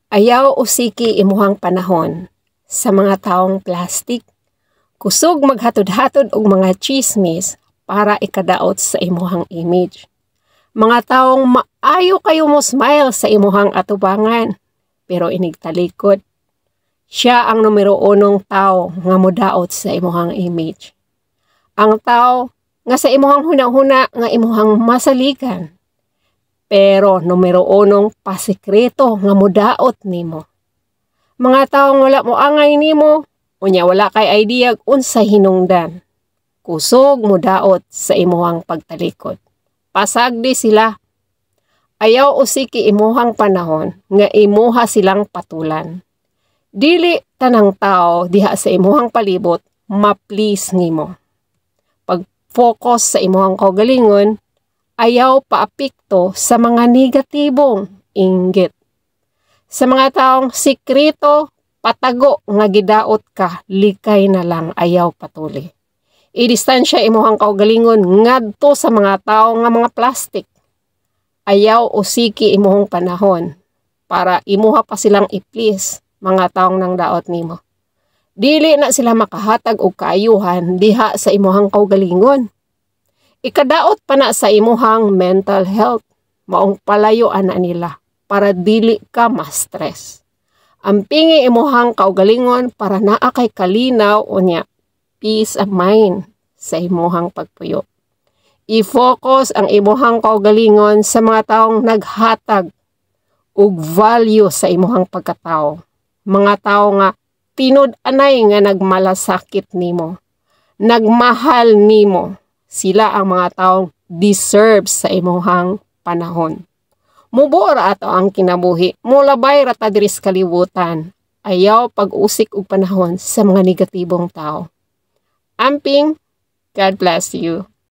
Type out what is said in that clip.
Ayaw usiki imuhang panahon sa mga taong plastic. Kusog maghatod-hatod og mga chismis para ikadaot sa imuhang image. Mga taong maayo kayo mo smile sa imuhang atubangan, pero inig talikod, siya ang numero unong tao nga modaot sa imuhang image. Ang tao nga sa imuhang huna-huna nga imuhang masaligan, pero numero unong pasikreto nga modaot nimo. Mga taong wala mo angay nimo, unya wala kay idea unsa hinungdan. Kusog modaot sa imuhang pagtalikod. Pasagdi sila. Ayaw usiki imuhang panahon nga imuha silang patulan. Dili tanang tao diha sa imuhang palibot ma-please nimo. Pag-focus sa imuhang kaugalingon, ayaw paapekto sa mga negatibong inggit. Sa mga taong sikreto, patago nga gidaot ka, likay na lang, ayaw patuli. I-distansya imuhang kaugalingon ngadto sa mga tao nga mga plastic. Ayaw usiki imuhang panahon para imuha pa silang i-please, mga taong nang daot nimo. Dili na sila makahatag og kaayuhan diha sa imuhang kaugalingon. Ikadaot pa na sa imuhang mental health, maong palayo ana nila para dili ka ma-stress. Ampingi imuhang kaugalingon para naa kay kalinaw unya peace of mind sa imuhang pagpuyo. I-focus ang imuhang kaugalingon sa mga taong naghatag og value sa imuhang pagkatao. Mga tao nga tinud-anay nga nagmalasakit nimo, nagmahal nimo. Sila ang mga taong deserve sa imuhang panahon. Mubuo ra ato ang kinabuhi, mulabay ra ta diri sa kalibutan. Ayaw pag-usik og panahon sa mga negatibong tao. Amping, God bless you.